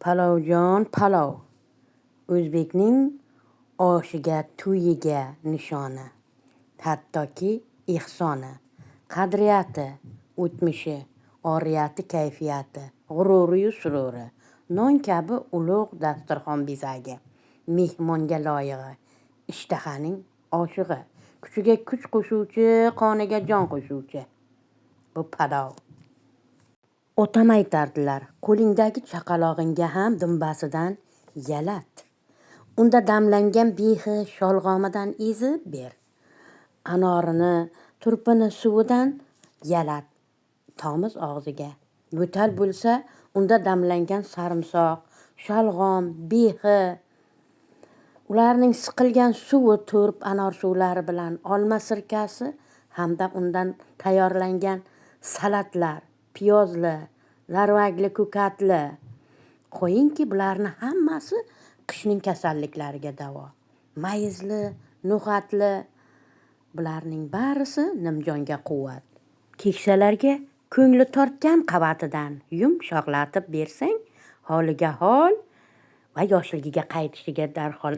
Palovjon palov. O'zbekning oshiga, to'yiga nishoni. Hattoki ehsoni, qadriyati, o'tmishi, oriyati, kayfiyati, g'ururiyu sururi. Non kabi ulug' dasturxon bezagi, mehmonga loyig'i, ishtahaning oshig'i, kuchiga kuch qo'shuvchi, qoniga jon qo'shuvchi. Bu palov. Otam aytardilar, qo'lingdagi chaqalog'ingga ham dumbasidan yalat. Unda damlangan behi sholg'omidan ezib ber. Anorini, turpini suvidan yalat. Tomiz og'ziga. Yo'tal bo'lsa, unda damlangan sarimsoq, shalg'om, behi, ularning siqilgan suvi turp, anor suvlari bilan olma sirkasi hamda undan tayyorlangan salatlar, piyozli, zarvakli, ko'katli. Qo'yingki, bularni hammasi qishning kasalliklariga davo. Mayizli, no'xatli bularning barisi nimjonga quvvat. Keksalarga ko'ngli tortgan qavatidan yumshoqlatib bersang, holiga hol va yoshligiga qaytishiga darhol.